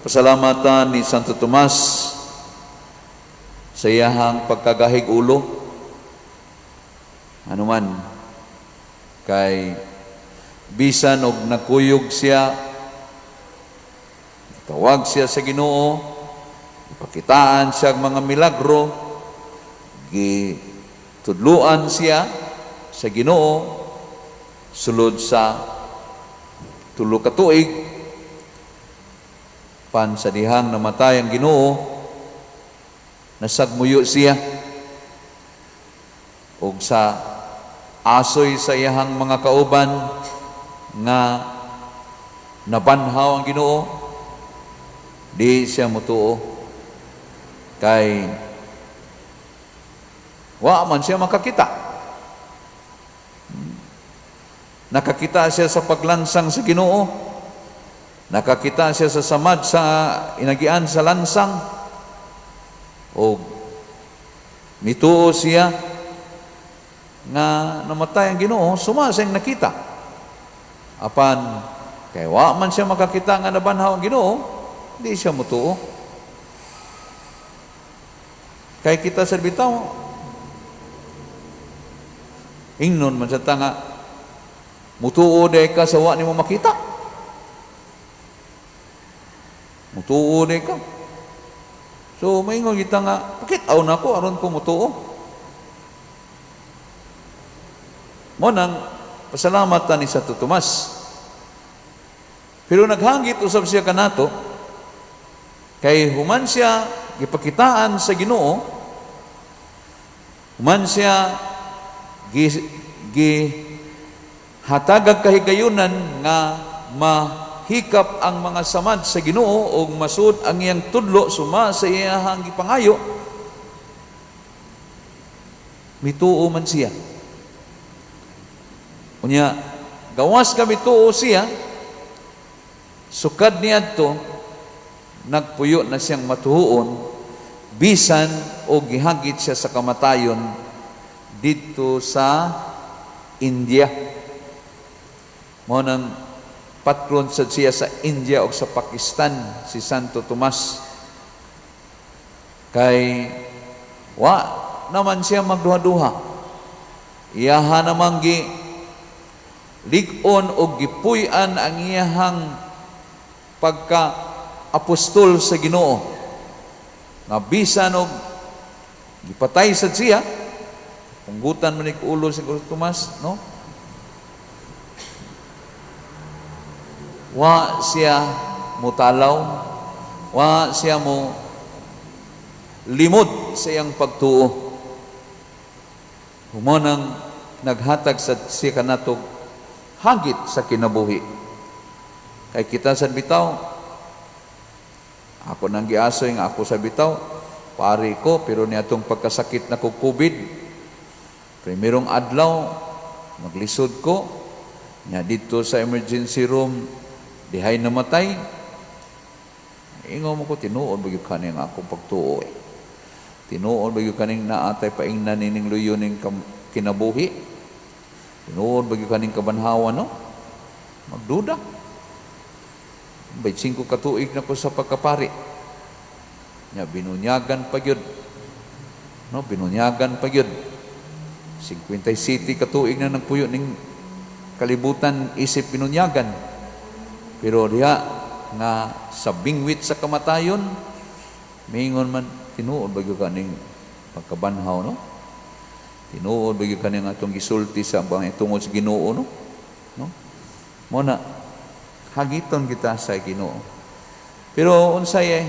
Pasalamatan ni Santo Tomas sa iyahang pagkagahig ulo. Ano man, kay bisan og nakuyog siya, tawag siya sa Ginoo, ipakitaan siya ang mga milagro, gitudluan siya sa Ginoo sulod sa 3 ka tuig, pan sa dihang namatay ang Ginoo, nasagmuyo siya og sa asoy sa iyahang mga kauban nga nabanhaw ang Ginoo, di siya mutuo kay wa man siya makakita. Nakakita siya sa paglansang sa Ginoo, nakakita siya sa samad sa inagian sa lansang, o mituo siya nga namatay ang Ginoo suma sa iyang nakita. Apan kay wa man siya makakita nga nabanhaw ang Ginoo, di siya mutuo. Kay kita sa bitaw, ingnon man sa ta nga mutuo day ka sa wa nimo makita. Mutuo day ka. So maingon kita nga pakit-aw na ko aron ko mutuo. Mo nang pasalamat ta ni Santo Tomas. Pero naghangit usab siya kanato kay human siya gipakitaan sa Ginoo, human siya gi hatagag kahigayunan nga mahikap ang mga samad sa Ginoo og masud ang iyang tudlo suma sa iyang gipangayo, mituo man siya. Unya gawas ka mituo siya, sukad niadto nagpuyo na siyang matuhuon bisan o gihagit siya sa kamatayon didto sa India. Mao nang patron sad siya sa India o sa Pakistan si Santo Tomas. Kay wa naman siya magduha-duha. Iyaha namang gi lig-on o gipuy-an ang iyahang pagka apostol sa Ginoo. Nga bisan og gipatay sad siya, punggutan man ni ulo si Tomas, no? Wa siya mutalaw, wa siya mo limod sa iyang pagtuo. Humonang naghatag sa siya kanatog hagit sa kinabuhi. Kay kita sa bitaw, ako nang giasoy nga ako sa bitaw, pari ko, pero niatong pagkasakit na ko COVID, primerong adlaw, maglisod ko, nya dito sa emergency room, dihay namatay. Ingon mo ko, tinuod ba gyud kaning akong pagtuo eh. Tinuod ba gyud kaning naatay paingnan nining luyo ning kinabuhi. Tinuod ba gyud kaning kabanhawa, no? Magduda. 25 katuig na ko sa pagkapari. Nya binunyagan pa gyud. No, binunyagan pa gyud. 57 katuig na nagpuyo ning kalibutan isip binunyagan. Pero diha nga sa bingwit sa kamatayon, mingon man, tinuod ba gyud kaning pagkabanhaw, no? Tinuod ba gyud kaning atong gisulti sa bang tungod sa Ginoo, no? No? Mo na hagiton kita sa Ginoo. Pero unsay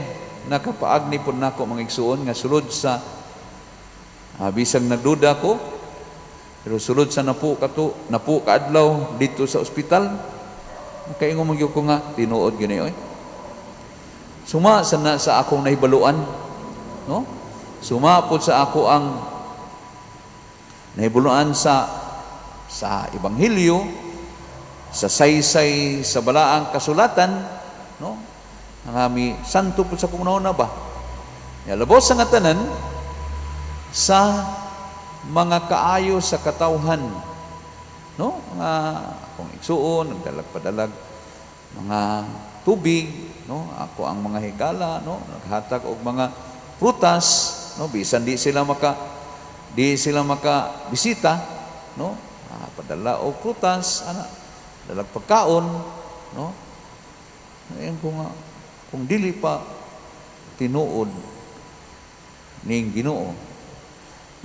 nakapaagni pud nako mga igsuon nga sulod sa bisag nagduda ko, pero sulod sa napo kaadlaw dito sa ospital, makaingon man gyud ko nga tinuod gyud ni oy. Suma sa na sa akong nahibaluan, no? Suma pud sa ako ang nahibaluan sa ebanghelyo, sa saysay sa balaang kasulatan, no? Ang ami santo pud sa akong una ba. Ya labos sa nga tanan sa mga kaayo sa katawhan, no? Mga akong igsuon nagdalag padalag Mga tubig, no, ako ang mga higala, no, naghatag og mga prutas, no, bisan di sila maka bisita, no, padala og prutas ana, dalag pagkaon, no. Ayan ko nga kung dili pa tinuod ning Ginoo,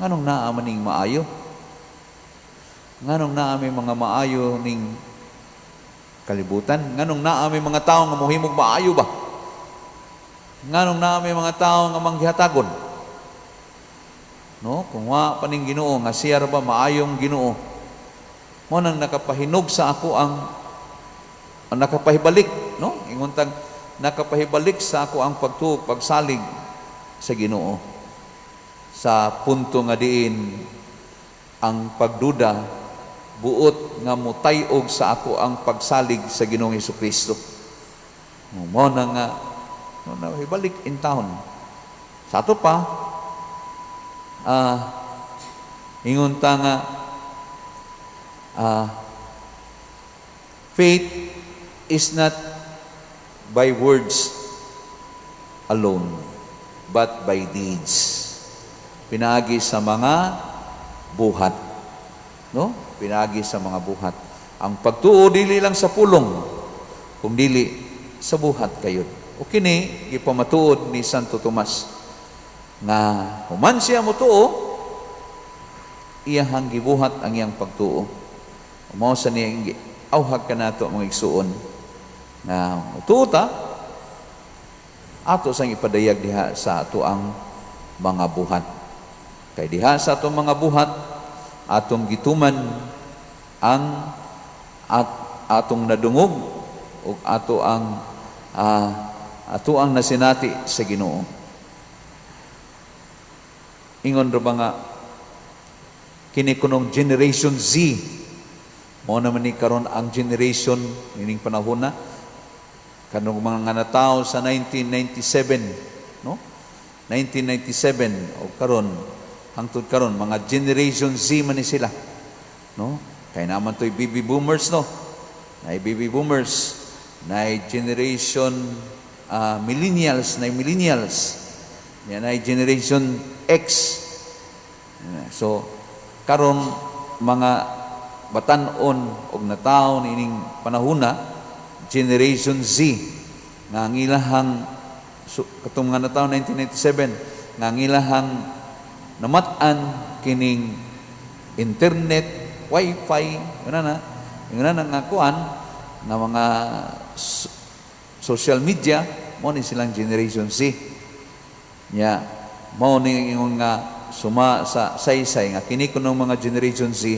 nganong naa man ning maayo, nganong naa may mga maayo ning kalibutan, nganong naa may mga tawo nga mohimog maayo ba, nganong naa may mga tawo nga manggihatagon, no, kung wa pa ning Ginoo nga siya ra ba maayong Ginoo? Mo nang nakapahinog sa ako ang nakapahibalik, no, ingon tang nakapahibalik sa ako ang pagtuo, pagsalig sa Ginoo sa punto nga diin ang pagduda buot nga mutay-og sa ako ang pagsalig sa Ginoong Kristo. Mo na nga, no, nahibalik in town. Sa ato pa, ingon ta nga faith is not by words alone, but by deeds. Pinaagi sa mga buhat. No? Pinaagi sa mga buhat. Ang pagtuo dili lang sa pulong, kung dili sa buhat kayod. O kini gipamatuod ni Santo Tomas nga human siya motuo, iyahang gibuhat ang iyang pagtuo. Mao sa niya awhag kanato, mga igsuon, nga motuo ta, ato sang ipadayag diha sa ato ang mga buhat. Kay diha sa atong mga buhat, atong gituman ang at atong nadungog ug ato ang nasinati sa Ginoo. Ingon ra ba nga kini kunong Generation Z, mao naman ni karon ang generation nining panahon na kanong mga natawo sa 1997, no, 1997 o karon, hangtod karon, mga Generation Z man ni sila, no? Kay naman to'y baby boomers, no, na baby boomers na generation millennials, na millennials yan, na Generation X. So karon mga batan-on og natawo niining panahona, Generation Z, nga ang ilahang so, katong mga natawo 1997 nga ang ilahang namat-an kining internet, wifi, yun na nga kuan nga mga social media, mo ni silang Generation Z. Nya mao ni ingon nga suma sa saysay nga kini kunong mga Generation Z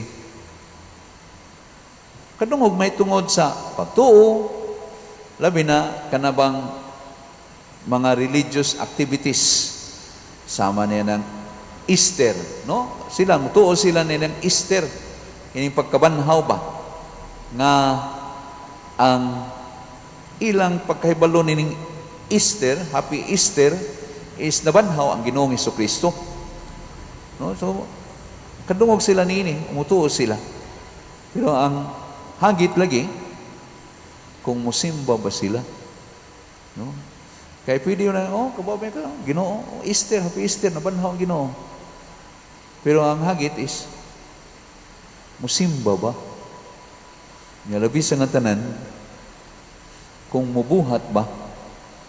kadungog may tungod sa pagtuo, labi na kanabang mga religious activities sama niya ng Easter, no? Sila mutuo sila niya ng Easter, kining pagkabanhaw ba, nga ang ilang pagkahibalo nining Easter, Happy Easter, is nabanhaw ang Ginoong Kristo. No? So, kadungog sila niini, mutuo sila. Pero ang hagit lagi, kung musimba ba sila. No? Kaya pwede yun na, "Oh, kababay ka, Ginoo, Easter, Happy Easter, nabanhaw ang Ginoo." Pero ang hagit is, musimba ba? Nga labi sa nga tanan, kung mubuhat ba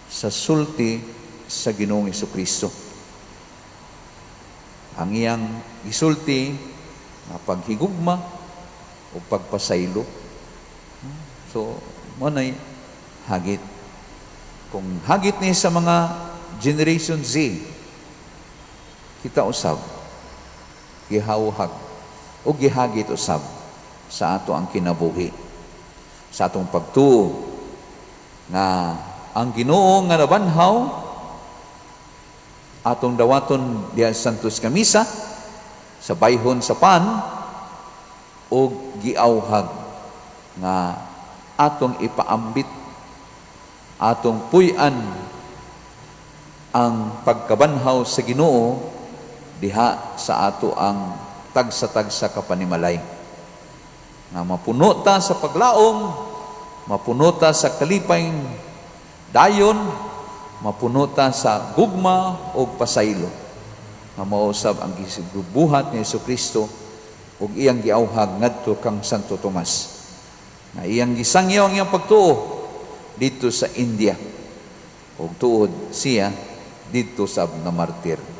sa sulti sa Ginoong Kristo. Ang iyang gisulti nga paghigugma o pagpasaylo. So, mo na'y hagit. Kung hagit ni sa mga Generation Z, kita usab, gihawhag, o gihagit usab sa ato ang kinabuhi, sa atong pagtuo nga ang Ginoo nga nabanhaw atong dawaton diha sa Santos nga Misa sa bayhon sa pan og giawhag nga atong ipaambit, atong puy-an ang pagkabanhaw sa Ginoo diha sa ato ang tagsa-tagsa ka panimalay nga mapuno ta sa paglaom. Mapuno ta sa kalipay dayon, mapuno ta sa gugma o pasaylo. Nga mao sab ang gibuhat ni Kristo ug iyang giawhag ngadto kang Santo Tomas. Nga iyang gisangyaw ang iyang pagtuo didto sa India. Ug tuod siya didto sab na martir.